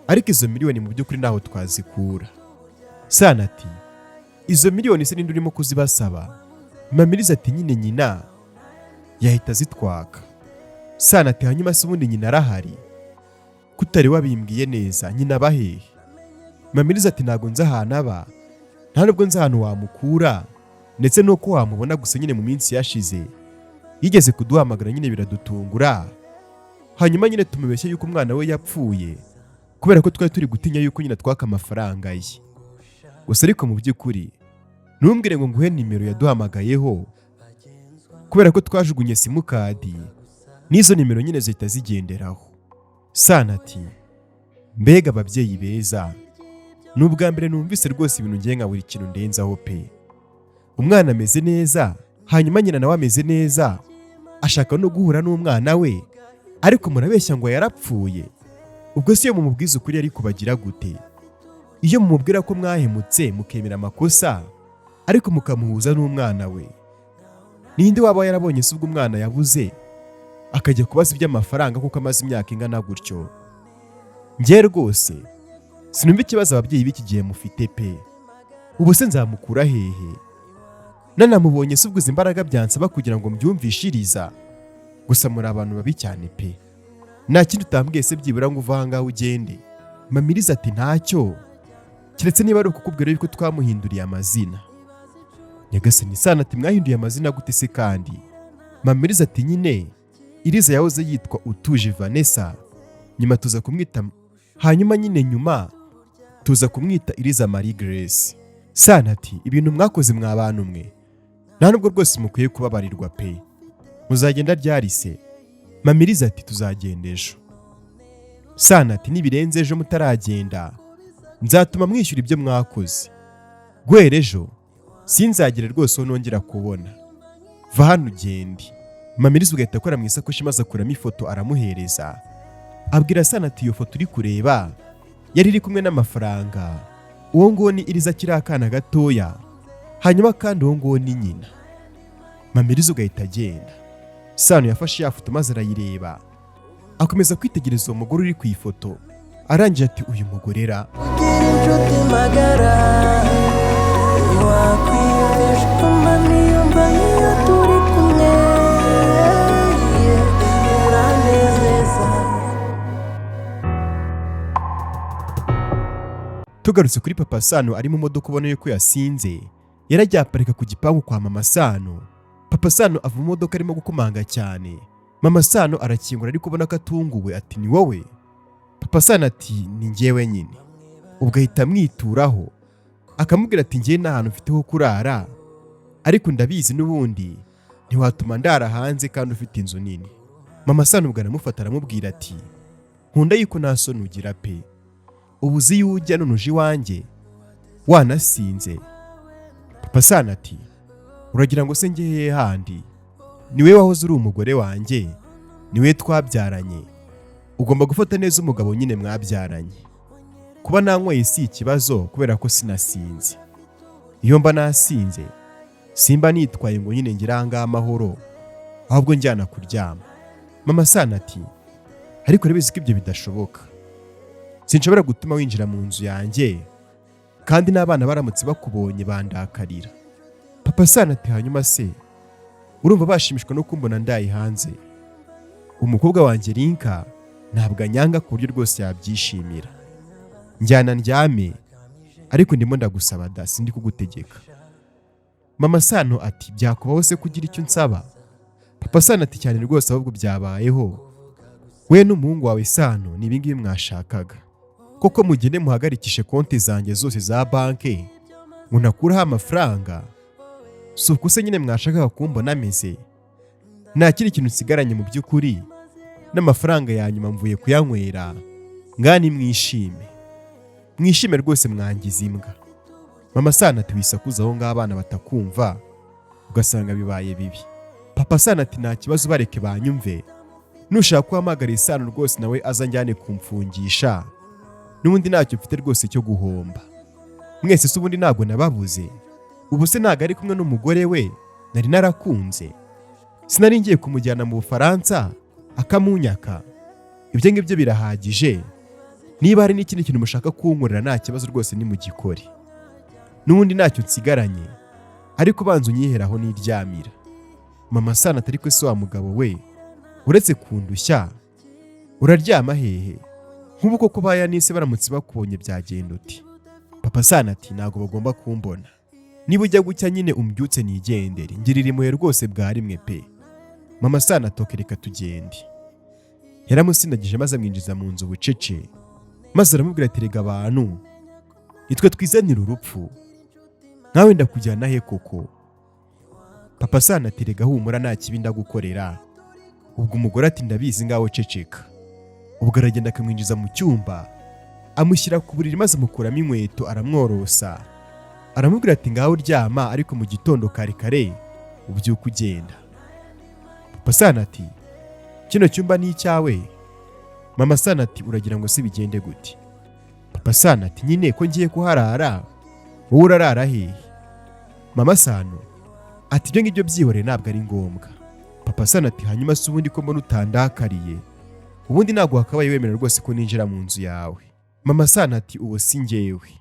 "Ariko izo miliyoni mu by'ukuri ntaho twazikura." Sana ati: "Izo miliyoni se ninde urimo kuzibasaba?" Mamiriza ati: "Nyine nyina yahita azitwaka." Sana ati: "Hanyuma se ubundi nyina arahari? Kutari wabimbwiye neza, nyina aba hehe?" Mamiriza ati: "Ntabwo nzi ahantu aba, nta nubwo nzi ahantu wamukura ndetse n'uko wamubona. Gusa nyine mu minsi yashize yigeze kuduhamagara nyine biradutungura, hanyuma nyine tumubeshye yuko umwana we yapfuye kubera ko twari turi gutinya yuko nyine twaka amafaranga ye gusa. Ariko mu by'ukuri ntumbwire ngo nguhe nimero yaduhamagayeho, kubera ko twajugunye simukadi n'izo nimero nyine zihita zigenderaho." Sana ati: "Mbega ababyeyi beza! Ni ubwa mbere numvise rwose ibintu ngiye nka buri kintu ndenzaho pe. Umwana ameze neza, hanyuma nyina nawe ameze neza, ashaka no guhura n'umwana we, ariko murabeshya ngo yarapfuye. Ubwo si iyo mumubwiza ukuri yari kubagira gute? Iyo mumubwira ko mwahemutse mukemera amakosa, ariko mukamuhuza n'umwana we, ninde waba yarabonye se ubwo umwana yabuze akajya kubaza iby'amafaranga kuko amaze imyaka ingana gutyo? Njye rwose sinumva ikibazo ababyeyi b'iki gihe mufite pe. Ubu se nzamukura hehe? Nanamubonye se ubwo izi imbaraga byansaba kugira ngo mbyumvishiriza? Gusa muri abantu babi cyane pe. Nta kindi utambwiye se byibura ngo uve aha ngaha ugende?" Mamiriza ati: "Ntacyo, keretse niba ari ukukubwira yuko twamuhinduriye amazina." Nyagasani! Sana ati: "Mwahinduye amazina gute se kandi?" Mamiriza ati: "Nyine Iriza yahoze yitwa Utuje Vanessa, nyuma tuza kumwita, hanyuma nyine nyuma tuza kumwita Iriza Marie Grace." Sana ati: "Ibintu mwakoze mwa bantu mwe, nta nubwo rwose mukwiye kubabarirwa pe. Muzagenda ryari se?" Mamiriza ati: "Tuzagenda ejo." Sana ati: "Nibirenze ejo mutaragenda, nzatuma mwishyura ibyo mwakoze. Guhera ejo sinzagire rwose uwo nongera kubona. Va hano ugende." Mamiriza ugahita akora mu isakoshi maze akuramo ifoto aramuhereza, abwira Sana ati: "Iyo foto uri kureba yari iri kumwe n'amafaranga, uwo nguwo ni Iriza akiri akana gatoya, hanyuma kandi uwo nguwo ni nyina." Mamiriza ugahita agenda. Sano yafashe ya foto maze arayireba, akomeza kwitegereza uwo mugore uri ku ifoto, arangije ati: "Uyu mugore ra?" Ugira inshuti magara, ntiwakwiyumvisha ukuntu niyumva iyo turi kumwe. Uranezeza. Tugarutse kuri papa Sano, ari mu modoka ubona yuko yasinze, yarajya aparika ku gipangu kwa mama Sano. Papa Sano ava mu modoka arimo gukomanga cyane. Mama Sano arakingura, ariko ubona ko atunguwe, ati: "Ni wowe?" Papa Sano ati: "Ni njyewe nyine." Ubwo ahita amwituraho, akamubwira ati: "Njyewe nta hantu mfite ho kurara, ariko ndabizi n'ubundi ntiwatuma ndara hanze kandi ufite inzu nini." Mama Sano ubwo aramufata, aramubwira ati: "Nkunda yuko nta soni ugira pe. Ubu uzi iyo ujya none uje iwanjye wanasinze?" Papa Sano ati: "Uragira ngo se njye hehe handi? Ni we wahoze uri umugore wanjye, ni we twabyaranye. Ugomba gufata neza umugabo nyine mwabyaranye. Kuba nanyweye si ikibazo kubera ko sinasinze. Iyo mba nasinze simba nitwaye ngo nyine ngire aha ngaha amahoro, ahubwo njyana kuryama." Mama Sano ati: "Ariko urabizi ko ibyo bidashoboka. Sinshobora gutuma winjira mu nzu yanjye, kandi n'abana baramutse bakubonye bandakarira." Papa Sano ati: "Hanyuma se urumva bashimishwa no kumbona ndaye hanze? Umukobwa wanjye Rinka ntabwo anyanga ku buryo rwose yabyishimira. Njyana ndyame, ariko ndimo ndagusaba da, sindi kugutegeka." Mama Sano ati: "Byakubaho se kugira icyo unsaba?" Papa Sano ati: "Cyane rwose, ahubwo byabayeho. We n'umuhungu wawe Sano ni ibingibi mwashakaga." Koko mugende muhagarikishe konti zanjye zose za banki ngo ntakuraho amafaranga? Si uko se nyine mwashakaga kumbona ameze? Nta kindi kintu nsigaranye mu by'ukuri, n'amafaranga ya nyuma mvuye kuyanywera. Ngani mwishime, mwishime rwose, mwangiza imbwa." Mama Sano ati: "Wisakuza aho ngaho abana batakumva ugasanga bibaye bibi." Papa Sano ati: "Nta kibazo, bareke banyumve. Nushaka ko uhamagara Isano rwose nawe aza njyane kumfungisha, n'ubundi ntacyo mfite rwose cyo guhomba. Mwese se ubundi ntabwo nababuze? Ubu se ntabwo ari kumwe n'umugore we nari narakunze? Sinari ngiye kumujyana mu Bufaransa akamunyaka? Ibyo ngibyo birahagije. Niba hari n'ikindi kintu mushaka kunkorera, nta kibazo rwose, nimugikore, n'ubundi ntacyo nsigaranye. Ariko banza unyiheraho niryamira." Mama Sana atari ko se wa mugabo we, uretse kundushya uraryama hehe? Nk'ubu koko ba Yanise baramutse bakubonye byagenda uti? Papa Sana ati: "Ntabwo bagomba kumbona. Niba ujya gucya nyine umbyutse nigendere, ngirira impuhwe rwose bwa rimwe pe." Mama Sana atoke, reka tugende. Yaramusindagije maze amwinjiza mu nzu bucece, maze aramubwira ati: "Rega abantu nitwe twizanira urupfu, nkawe ndakujyana he koko?" Papa Sana ati: "Rega humura, nta kibi ndagukorera." Ubwo umugore ati: "Ndabizi, ngaho ceceka." Ubwo aragenda akamwinjiza mu cyumba, amushyira ku buriri, maze amukuramo inkweto, aramworosa, aramubwira ati: "Ngaho uryama, ariko mu gitondo kare kare ubyuka ugenda." Papa Sana ati: "Kino cyumba ni icyawe?" Mama Sana ati: "Uragira ngo se bigende gute?" Papa Sana ati: "Nyine ko ngiye kuharara, wowe urarara hehe?" Mama Sano ati: "Ibyo ngibyo byihoreye, ntabwo ari ngombwa." Papa Sana ati: "Hanyuma se ubundi ko mbona utandakariye, ubundi ntabwo wakabaye wemera rwose ko ninjira mu nzu yawe." Mama Sana ati: "Ubu si njyewe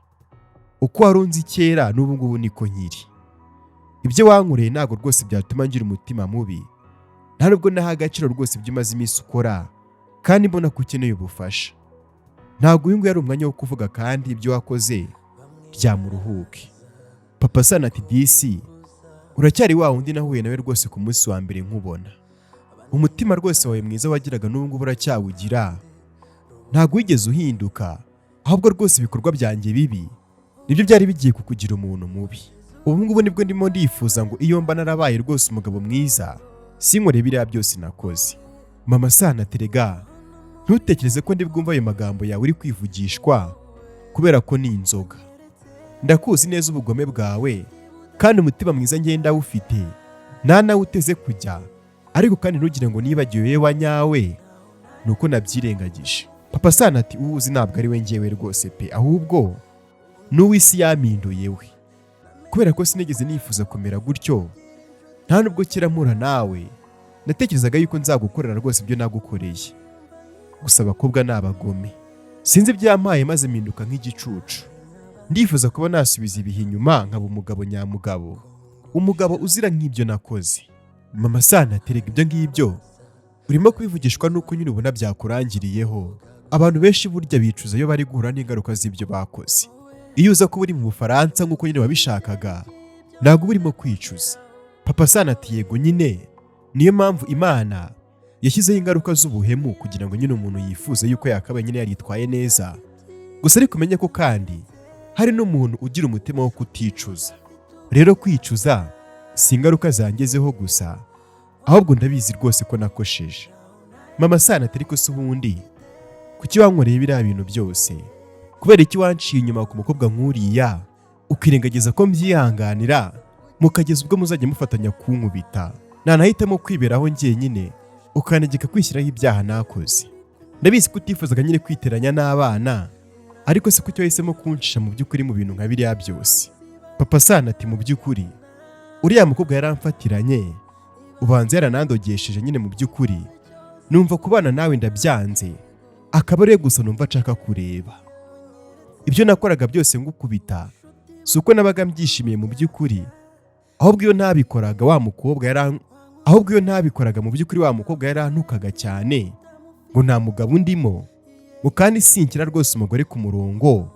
uko wari unzi kera, n'ubu ngubu niko nkiri. Ibyo wankoreye ntabwo rwose byatuma ngira umutima mubi, nta nubwo naha agaciro rwose ibyo umaze iminsi ukora kandi mbona ko ukeneye ubufasha. Ntabwo uyu nguyu ari umwanya wo kuvuga, kandi ibyo wakoze ryamuruhuke." Papa Sana ati: "Disi uracyari wa wundi nahuye nawe rwose ku munsi wa mbere nkubona. Umutima rwose wawe mwiza wagiraga n'ubu ngubu uracyawugira, ntabwo wigeze uhinduka. Ahubwo rwose ibikorwa byanjye bibi nibyo byari bigiye kukugira umuntu mubi. Ubu ngubu nibwo ndimo ndifuza ngo iyo mba narabaye rwose umugabo mwiza, sinkore biriya byose nakoze." Mama Sana ati: "Rega ntutekereze ko ndi bwumve ayo magambo yawe uri kwivugishwa kubera ko ni inzoga. Ndakuzi neza ubugome bwawe, kandi umutima mwiza ngenda awufite, nta nawe uteze kujya. Ariko kandi ntugire ngo nibagiwe wa nyawe, ni uko nabyirengagije." Papa Sana ati: "Uwuzi ntabwo ari we ngewe rwose pe, ahubwo n'uw'isi yampinduye we, kubera ko sinigeze nifuza kumera gutyo. Nta nubwo kera mpura nawe natekerezaga yuko nzagukorera rwose ibyo nagukoreye. Gusa abakobwa ni abagome, sinzi ibyampaye maze mpinduka nk'igicucu. Ndifuza kuba nasubiza ibihe inyuma nkaba umugabo nyamugabo, umugabo uzira nk'ibyo nakoze." Mama Sana aterega ibyo ngibyo urimo kubivugishwa n'uko nyine ubona byakurangiriyeho. Abantu benshi burya bicuza iyo bari guhura n'ingaruka z'ibyo bakoze. Iyo uza kuba uri mu Bufaransa nk'uko nyine wabishakaga, ntabwo uba urimo kwicuza." Papa Sana ati: "Yego nyine, niyo mpamvu Imana yashyizeho ingaruka z'ubuhemu kugira ngo nyine umuntu yifuze yuko yakabaye nyine yaritwaye neza. Gusa ariko umenye ko kandi hari n'umuntu ugira umutima wo kuticuza. Rero kwicuza si ingaruka zangezeho gusa, ahubwo ndabizi rwose ko nakosheje." Mama Sana ati: "Ariko se ubundi kuki wankoreye biriya bintu byose? Kubera iki wanciye inyuma ku mukobwa nk'uriya, ukirengagiza ko mbyihanganira, mukageza ubwo muzajya mufatanya kunkubita? Nanahitamo kwiberaho njyenyine, ukantegeka kwishyiraho ibyaha nakoze. Ndabizi ko utifuzaga nyine kwiteranya n'abana, ariko se kuki wahisemo kuncisha mu by'ukuri mu bintu nka biriya byose?" Papa Sana ati: "Mu by'ukuri uriya mukobwa yaramfatiranye, ubanza yaranandogesheje nyine. Mu by'ukuri numva kubana nawe ndabyanze, akaba ariwe gusa numva nshaka kureba. Ibyo nakoraga byose ngukubita si uko nabaga mbyishimiye mu by'ukuri, ahubwo iyo ntabikoraga wa mukobwa yaran ahubwo iyo ntabikoraga mu by'ukuri wa mukobwa yarantukaga cyane ngo nta mugabo undimo, ngo kandi sinkira rwose umugore ku murongo,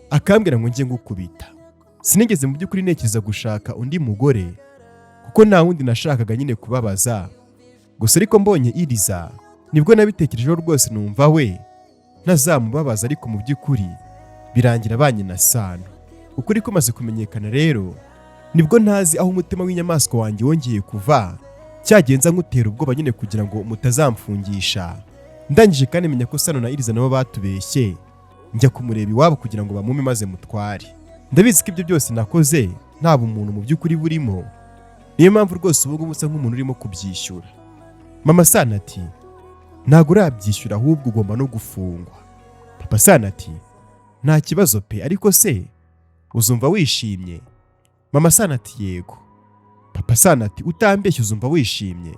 akambwira ngo njye ngukubita. Sinigeze mu by'ukuri ntekereza gushaka undi mugore kuko nta wundi nashakaga nyine kubabaza. Gusa ariko mbonye Iriza nibwo nabitekerejeho rwose, numva we ntazamubabaza, ariko mu by'ukuri birangira abanye na Sano. Ukuri kumaze kumenyekana rero, nibwo ntazi aho umutima w'inyamaswa wanjye wongeye kuva, cyagenza nkutera ubwoba nyine kugira ngo mutazamfungisha. Ndangije kandi menya ko Sano na Iriza nabo batubeshye, njya kumureba iwabo kugira ngo bamume maze mutware. Ndabizi ko ibyo byose nakoze nta bumuntu mu by'ukuri burimo, niyo mpamvu rwose ubu ngubu usa nk'umuntu urimo kubyishyura. Mama Sano ati: "Ntabwo urabyishyura, ahubwo ugomba no gufungwa." Papa Sano ati: "Nta kibazo pe, ariko se uzumva wishimye?" Mama Sano ati: "Yego." Papa Sano ati: "Utambeshye, uzumva wishimye?"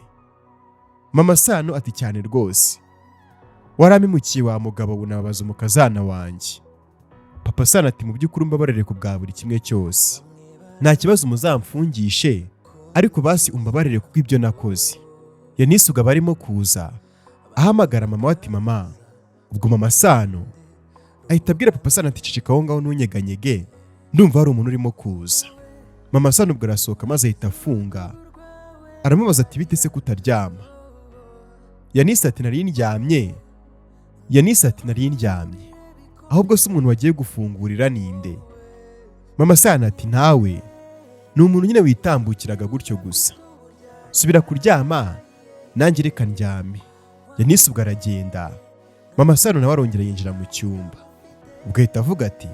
Mama Sano ati: "Cyane rwose, warampemukiye wa mugabo, unababaza umukazana wanjye." Papa Sano ati: "Mu by'ukuri umbabarire ku bwa buri kimwe cyose. Nta kibazo, muzamfungishe, ariko basi umbabarire kuko ibyo nakoze." Yanisuga barimo kuza, ahamagara mama we ati: "Mama." Ubwo mama Sano ahita abwira papa Sano ati: "Ceceka aho ngaho, ntunyeganyege, ndumva hari umuntu urimo kuza." Mama Sano ubwo arasohoka maze ahita afunga. Aramubaza ati: "Bite se kutaryama?" Yanise ati: "Nari ndyamye." Yanise ati: "Nari ndyamye, ahubwo se umuntu wagiye gufungurira ninde?" Mama Sano ati: "Ntawe, ni umuntu nyine witambukiraga gutyo gusa. Subira kuryama, nanjye reka ndyame." Yanise ubwo aragenda. Mama Sano nawe arongera yinjira mu cyumba. Ubwo ahita avuga ati: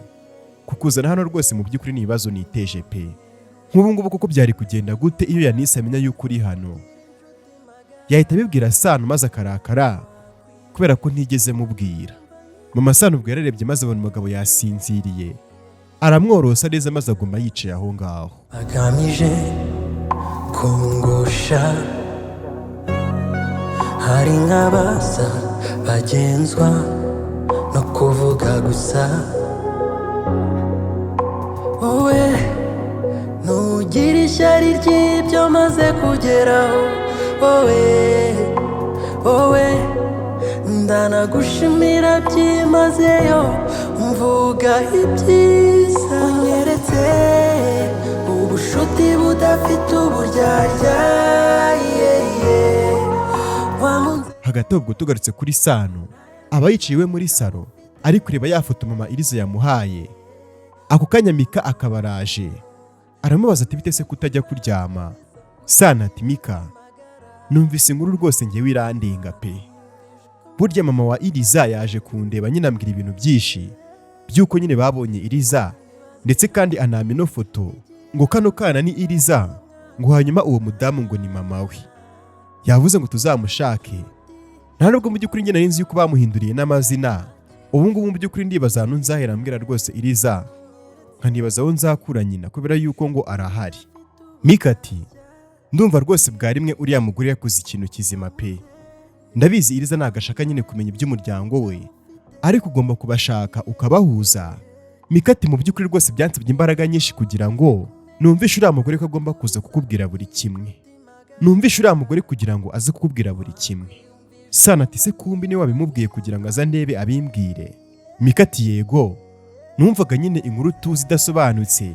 "Kukuzana hano rwose mu by'ukuri ni ibibazo niteje pe. Nk'ubu ngubu kuko byari kugenda gute iyo Yanise amenya yuko uri hano? Yahita abibwira Sano maze akarakara kubera ko ntigeze mubwira." Mama Sano ubwo yararebye maze abona umugabo yasinziriye, aramworosa neza maze aguma yicaye aho ngaho. Bagamije kungusha. Hari nk'abaza bagenzwa no kuvuga gusa. Wowe ntugira ishyari ry'ibyo maze kugeraho. Wowe, wowe ndanagushimira byimazeyo, mvuga ibyiza unyeretse, ubushuti budafite uburyarya, yeah. Wankunze. Hagati ubwo tugarutse kuri Sano, aba yicaye iwe muri salo ari kureba ya foto mama Iriza yamuhaye. Ako kanya Mika akaba araje, aramubaza ati: "Bite se kutajya kuryama?" Sano ati: "Mika, numvise inkuru rwose ngewe irandenga pe. Burya mama wa Iriza yaje kundeba nyine, ambwira ibintu byinshi by'uko nyine babonye Iriza, ndetse kandi anampa ino foto ngo kano kana ni Iriza, ngo hanyuma uwo mudamu ngo ni mama we. Yavuze ngo tuzamushake. Nta nubwo mu by'ukuri njye nari nzi yuko bamuhinduriye n'amazina. Ubu ngubu mu by'ukuri ndibaza ahantu nzahera mbwira rwose Iriza, nkanibaza aho nzakura nyina, kubera yuko ngo arahari." Mika ati: "Ndumva rwose bwa rimwe uriya mugore yakoze ikintu kizima pe. Ndabizi Iriza ntabwo ashaka nyine kumenya iby'umuryango we, ariko ugomba kubashaka ukabahuza." Mika ati: "Mu by'ukuri rwose byansabye imbaraga nyinshi kugira ngo numvishe uriya mugore ko agomba kuza kukubwira buri kimwe, numvishe uriya mugore kugira ngo aze kukubwira buri kimwe." Sana ati: "Se kumbi niwe wabimubwiye kugira ngo aze andebe abimbwire?" Mika ati: "Yego, numvaga nyine inkuru tuzi idasobanutse,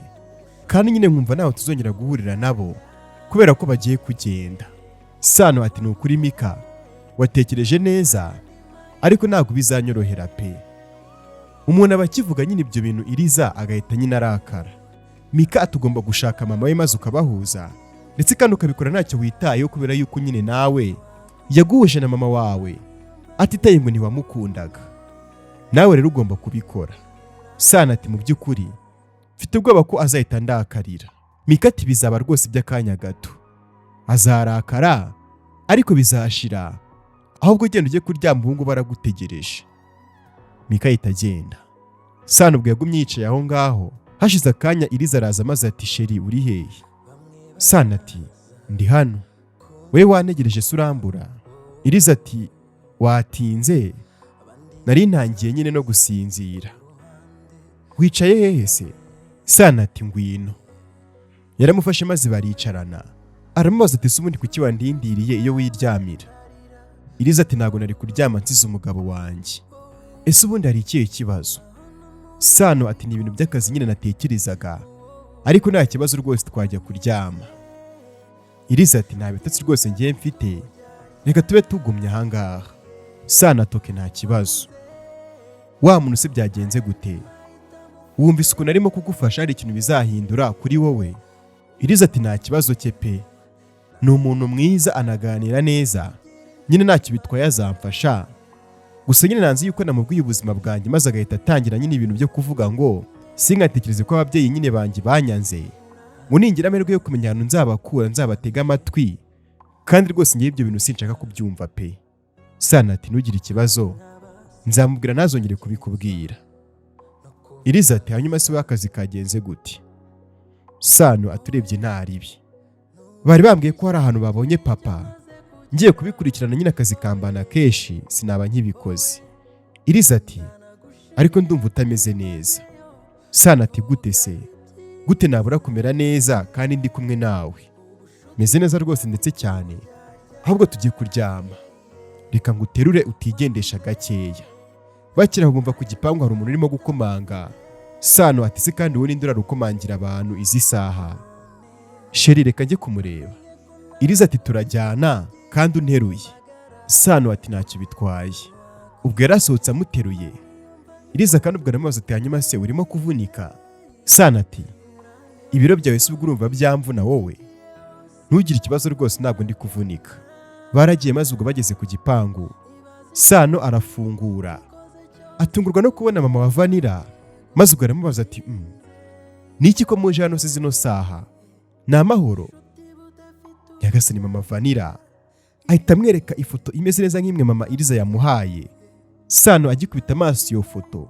kandi nyine nkumva ntawe tuzongera guhurira nabo kubera ko bagiye kugenda." Sano ati: "Ni ukuri Mika, watekereje neza, ariko ntabwo bizanyorohera pe. Umuntu aba akivuga nyine ibyo bintu, Iriza agahita nyine arakara." Mika ati: "Ugomba gushaka mama we maze ukabahuza, ndetse kandi ukabikora ntacyo witayeho, kubera yuko nyine nawe yaguhuje na mama wawe atitaye ngo ntiwamukundaga. Nawe rero ugomba kubikora." Sana ati: "Mu by'ukuri mfite ubwoba ko azahita andakarira." Mika ati: "Bizaba rwose by'akanya gato, azarakara ariko bizashira. Ahubwo genda ujye kuryama, ubu ngubu baragutegereje." Mika ahita agenda. Sana ubwo yagumye yicaye aho ngaho. Hashize akanya Iriza araza maze ati: "Chéri, uri hehe?" Sana ati: "Ndi hano, we wantegereje se urambura?" Iriza ati: "Watinze, nari ntangiye nyine no gusinzira. Wicaye hehe se?" Sana ati: "Ngwino." Yaramufashe maze baricarana. Aramubaza ati: "Se ubundi kuki wandindiriye iyo wiryamira?" Iriza ati: "Ntabwo nari kuryama nsize umugabo wanjye. Ese ubundi hari ikihe kibazo?" Sano ati: "Ni ibintu by'akazi nyine natekerezaga, ariko nta kibazo rwose, twajya kuryama." Iriza ati: "Nta bitotsi rwose ngiye mfite, reka tube tugumye ahangaha." Sano ati: "Okay, nta kibazo." Wa muntu se byagenze gute? Wumvise ukuntu arimo kugufasha, hari ikintu bizahindura kuri wowe?" Iriza ati: "Nta kibazo cye pe, ni umuntu mwiza, anaganira neza nyine, ntacyo bitwaye, azamfasha. Gusa nyine nanze yuko namubwiye ubuzima bwanjye, maze agahita atangira nyine ibintu byo kuvuga ngo singatekereze ko ababyeyi nyine banjye banyanze, ngo ningira amahirwe yo kumenya ahantu nzabakura nzabatega amatwi, kandi rwose ngewe ibyo bintu sinshaka kubyumva pe." Sana ati: "Ntugire ikibazo, nzamubwira ntazongere kubikubwira." Iriza ati: "Hanyuma se we akazi kagenze gute?" Sano aturebye nta ribi, bari bambwiye ko hari ahantu babonye papa, ngiye kubikurikirana nyine, akazi kambana kenshi sinaba nkibikoze. Iriza ati: "Ariko ndumva utameze neza." Sana ati: "Gute se? Gute nabura kumera neza kandi ndi kumwe nawe? Meze neza rwose, ndetse cyane. Ahubwo tugiye kuryama, reka nguterure utigendesha gakeya." Bakiri aho bumva ku gipangu hari umuntu urimo gukomanga. Sano ati: "Se kandi wowe ninde urarukomangira abantu izi saha? Chéri, reka njye kumureba." Iriza ati: "Turajyana kandi unteruye." Sano ati: "Ntacyo bitwaye." Ubwo yarasohotse amuteruye. Iriza kandi ubwo aramubaza ati: "Hanyuma se urimo kuvunika?" Sano ati: "Ibiro byawe se ubwo urumva byamvuna wowe? Ntugire ikibazo rwose, ntabwo ndi kuvunika." Baragiye, maze ubwo bageze ku gipangu Sano arafungura, atungurwa no kubona mama wa Vanilla, maze ubwo aramubaza ati: "Ni iki ko muje hano se zino saha? Ni amahoro?" Nyagasani, mama Vanilla ahita amwereka ifoto imeze neza nk'imwe mama Iriza yamuhaye. Sano agikubita amaso iyo foto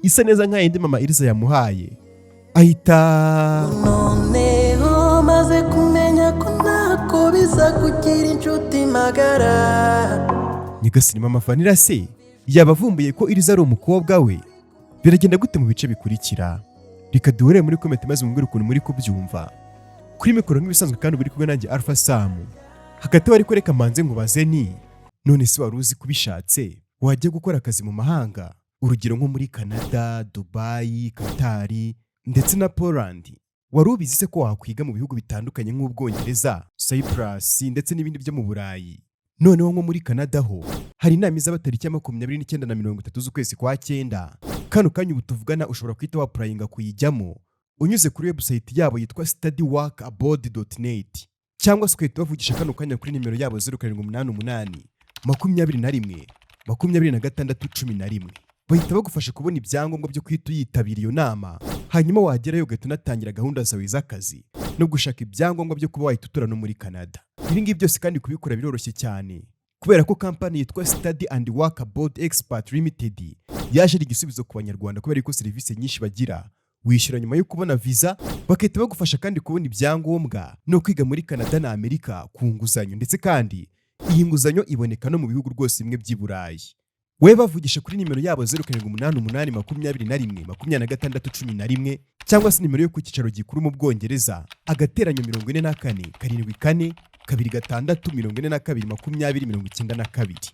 isa neza nk'ayindi mama Iriza yamuhaye, ahita Noneho maze kumenya ko ntako bisa kugira inshuti magara. Nyagasani, mama Vanilla se yaba avumbuye ko Iriza ari umukobwa we? Biragenda gute mu bice bikurikira? Reka duhure muri comment maze mumbwire ukuntu muri kubyumva. Kuri mikoro nk'ibisanzwe kandi uri kumwe nanjye Alpha Sam. Hagati wari kureka manze nkubaze ni none se wari uzi kubishatse wajya gukora akazi mu mahanga, urugero nko muri Canada, Dubai, Qatar ndetse na Poland? Wari ubizi se ko wakwiga mu bihugu bitandukanye nk'Ubwongereza, Cyprus ndetse n'ibindi byo mu Burayi? Noneho nko muri Canada ho hari inama izaba tariki ya 29 na 30 z'ukwezi kwa cyenda. Kano kanya ubu tuvugana ushobora guhita wa-applyinga kuyijyamo unyuze kuri website yabo yitwa studyworkabroad.net, cyangwa se ugahita bavugisha kano kanya kuri nimero yabo 0788 21 26 11. Bahita bagufasha kubona ibyangombwa byo guhita uyitabira iyo nama, hanyuma wagerayo ugahita unatangira gahunda zawe z'akazi no gushaka ibyangombwa byo kuba wahita utura no muri Canada. Ibi ngibi byose kandi kubikora biroroshye cyane, kubera ko kampani yitwa Study and Work Abroad Expert Limited yaje ari igisubizo ku Banyarwanda, kubera ko serivisi nyinshi bagira wishyura nyuma yo kubona visa, bagahita bagufasha kandi kubona ibyangombwa no kwiga muri Canada na Amerika ku nguzanyo. Ndetse kandi iyi nguzanyo iboneka no mu bihugu rwose bimwe by'i Burayi. We bavugisha kuri nimero yabo 0788 21 26 11, cyangwa se nimero yo ku cyicaro gikuru mu Bwongereza *44 74 26 42 20 92.